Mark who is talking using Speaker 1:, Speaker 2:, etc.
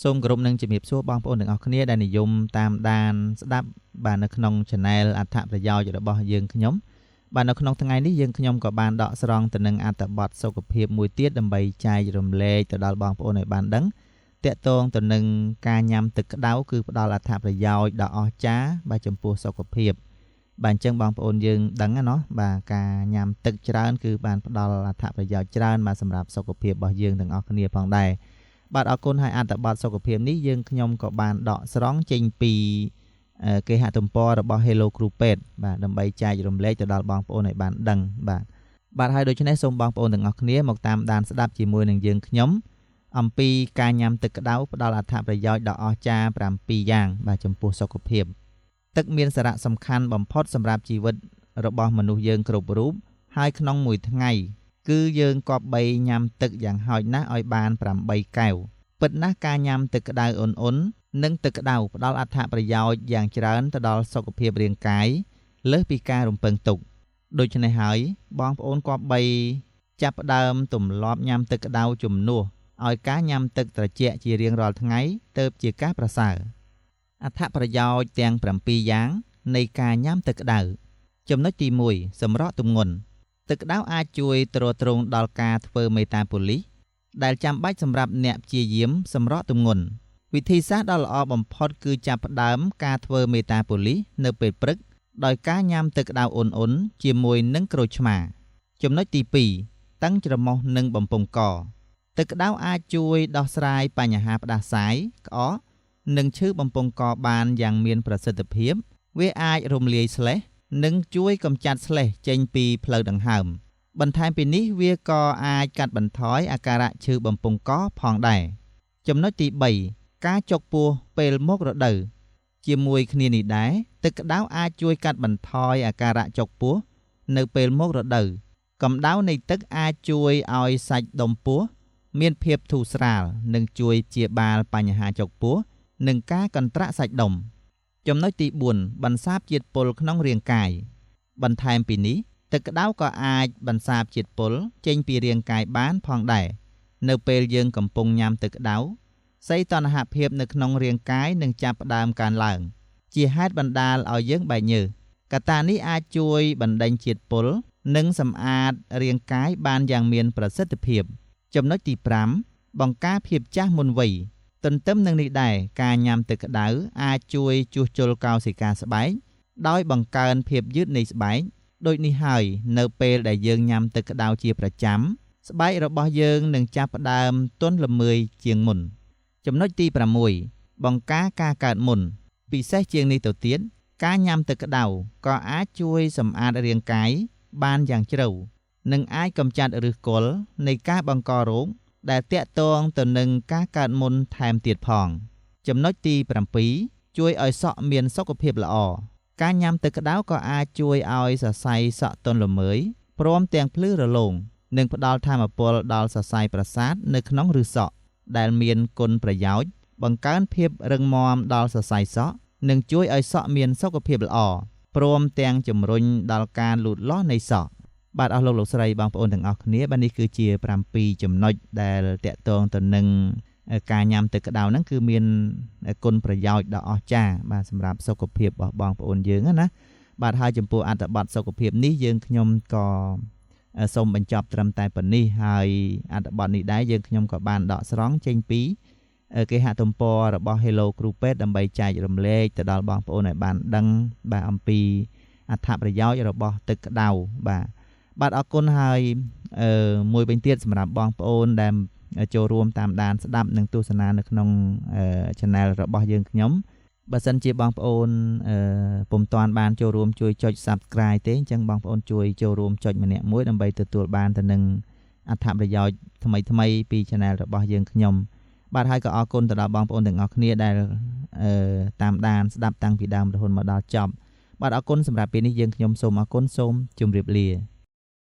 Speaker 1: សូមគោរពនឹងជំរាបសួរបងប្អូនទាំងអស់គ្នាដែលនិយមតាមដានស្ដាប់បាទនៅក្នុង Channel អត្ថប្រយោជន៍របស់យើងខ្ញុំបាទនៅក្នុងថ្ងៃនេះយើងខ្ញុំក៏បានដកស្រង់ទៅនឹងអត្ថបទសុខភាពមួយទៀតដើម្បីចែករំលែកទៅដល់បងប្អូនឲ្យបានដឹងទាក់ទងទៅនឹងការញ៉ាំទឹកក្តៅគឺផ្ដល់អត្ថប្រយោជន៍ដ៏អស្ចារ្យបាទចំពោះសុខភាពបាទអញ្ចឹងបងប្អូនយើងដឹងណាណោះបាទការញ៉ាំទឹកច្រើនគឺបានផ្ដល់អត្ថប្រយោជន៍ច្រើនបាទសម្រាប់សុខភាពរបស់យើងទាំងអស់គ្នាផងដែរបាទអរគុណហើយអត្ថបទសុខភាពនេះយើងខ្ញុំក៏បានដកស្រង់ចេញពីគេហទំព័ររបស់ Hello គ្រូពេទ្យបាទដើម្បីចែករំលែកទៅដល់បងប្អូនឲ្យបានដឹងបាទបាទហើយដូច្នេះសូមបងប្អូនទាំងអស់គ្នាមកតាមដានស្ដាប់ជាមួយនឹងយើងខ្ញុំអំពីការញ៉ាំទឹកក្តៅផ្ដល់អត្ថប្រយោជន៍ដ៏អស្ចារ្យ7យ៉ាងបាទចំពោះសុខភាពទឹកមានសារៈសំខាន់បំផុតសម្រាប់ជីវិតរបស់មនុស្សយើងគ្រប់រូបហើយក្នុងមួយថ្ងៃគឺយើងគប្បីញ៉ាំទឹកយ៉ាងហោចណាស់ឲ្យបាន8កែវពិតណាស់ការញ៉ាំទឹកក្តៅអ៊ុនៗនិងទឹកក្តៅផ្ដល់អត្ថប្រយោជន៍យ៉ាងច្រើនទៅដល់សុខភាពរាងកាយលើសពីការរំពឹងទុកដូច្នេះហើយបងប្អូនគប្បីចាប់ផ្ដើមទម្លាប់ញ៉ាំទឹកក្តៅជំនួសឲ្យការញ៉ាំទឹកត្រជាក់ជារៀងរាល់ថ្ងៃទើបជាការប្រសើរអត្ថប្រយោជន៍ទាំង7យ៉ាងនៃការញ៉ាំទឹកក្តៅចំណុចទី1សម្រកទម្ងន់ទឹកក្តៅអាចជួយទ្រទ្រង់ដល់ការធ្វើមេតាបូលីសដែលចាំបាច់សម្រាប់អ្នកព្យាយាមសម្រកទម្ងន់វិធីសាស្ត្រដ៏ល្អបំផុតគឺចាប់ផ្ដើមការធ្វើមេតាបូលីសនៅពេលព្រឹកដោយការញ៉ាំទឹកក្តៅអ៊ុនៗជាមួយនឹងក្រូចឆ្មាចំណុចទី2តឹងច្រមុះនិងបំពង់កទឹកក្តៅអាចជួយដោះស្រាយបញ្ហាផ្ដាសាយក្អកនិងឈឺបំពង់កបានយ៉ាងមានប្រសិទ្ធភាពវាអាចរំលាយស្លេស្មនិងជួយកម្ចាត់ស្លេស្មចេញពីផ្លូវដង្ហើមបន្ថែមពីនេះវាក៏អាចកាត់បន្ថយអាការៈឈឺបំពង់កផងដែរចំណុចទី3ការចុកពោះពេលមករដូវជាមួយគ្នានេះដែរទឹកក្តៅអាចជួយកាត់បន្ថយអាការៈចុកពោះនៅពេលមករដូវកម្ដៅនៃទឹកអាចជួយឲ្យសាច់ដុំពោះមានភាពធូរស្រាលនិងជួយព្យាបាលបញ្ហាចុកពោះនិងការកន្ត្រាក់សាច់ដុំចំណុចទី4បន្សាបជាតិពុលក្នុងរាងកាយបន្ថែមពីនេះទឹកក្តៅក៏អាចបន្សាបជាតិពុលចេញពីរាងកាយបានផងដែរនៅពេលយើងកំពុងញ៉ាំទឹកក្តៅសីតុណ្ហភាពនៅក្នុងរាងកាយនឹងចាប់ផ្ដើមកើនឡើងជាហេតុបណ្ដាលឲ្យយើងបែកញើសកត្តានេះអាចជួយបណ្ដេញជាតិពុលនិងសម្អាតរាងកាយបានយ៉ាងមានប្រសិទ្ធភាពចំណុចទី5បង្ការភាពចាស់មុនវ័យទន្ទឹមនឹងនេះដែរការញ៉ាំទឹកក្តៅអាចជួយជួសជុលកោសិកាស្បែកដោយបង្កើនភាពយឺតនៃស្បែកដូចនេះហើយនៅពេលដែលយើងញ៉ាំទឹកក្តៅជាប្រចាំស្បែករបស់យើងនឹងចាប់ផ្ដើមទន់ល្មើយជាងមុនចំណុចទី6បង្ការការកើតមុនពិសេសជាងនេះទៅទៀតការញ៉ាំទឹកក្តៅក៏អាចជួយសម្អាតរាងកាយបានយ៉ាងជ្រៅនិងអាចកម្ចាត់ឫសគល់នៃការបង្ករោគដែលទាក់ទងទៅនឹងការកើតមុនថែមទៀតផងចំណុចទី7ជួយឲ្យសក់មានសុខភាពល្អការញ៉ាំទឹកក្តៅក៏អាចជួយឲ្យសរសៃសក់ទន់ល្មើយព្រមទាំងភ្លឺរលោងនិងផ្ដល់ថាមពលដល់សរសៃប្រសាទនៅក្នុងឫសសក់ដែលមានគុណប្រយោជន៍បង្កើនភាពរឹងមាំដល់សរសៃសក់និងជួយឲ្យសក់មានសុខភាពល្អព្រមទាំងជំរុញដល់ការលូតលាស់នៃសក់បាទអស់លោកលោកស្រីបងប្អូនទាំងអស់គ្នាបាទនេះគឺជា7ចំណុចដែលទាក់ទងទៅនឹងការញ៉ាំទឹកក្តៅហ្នឹងគឺមានគុណប្រយោជន៍ដ៏អស្ចារ្យបាទសម្រាប់សុខភាពរបស់បងប្អូនយើងណាបាទហើយចំពោះអត្ថបទសុខភាពនេះយើងខ្ញុំក៏សូមបញ្ចប់ត្រឹមតែប៉ុណ្នេះហើយអត្ថបទនេះដែរយើងខ្ញុំក៏បានដកស្រង់ចេញពីគេហទំព័ររបស់ Hello គ្រូពេទ្យដើម្បីចែករំលែកទៅដល់បងប្អូនឲ្យបានដឹងបាទអំពីអត្ថប្រយោជន៍របស់ទឹកក្តៅបាទបាទអរគុណហើយមួយវិញទៀតសម្រាប់បងប្អូនដែលចូលរួមតាមដានស្ដាប់និងទស្សនានៅក្នុង Channel របស់យើងខ្ញុំបើសិនជាបងប្អូនពុំទាន់បានចូលរួមជួយចុច Subscribe ទេអញ្ចឹងបងប្អូនជួយចូលរួមចុចម្នាក់មួយដើម្បីទទួលបានទៅនឹងអត្ថប្រយោជន៍ថ្មីៗពី Channel របស់យើងខ្ញុំបាទហើយក៏អរគុណទៅដល់បងប្អូនទាំងអស់គ្នាដែលតាមដានស្ដាប់តាំងពីដើមរហូតមកដល់ចប់បាទអរគុណសម្រាប់ពេលនេះយើងខ្ញុំសូមអរគុណសូមជម្រាបលា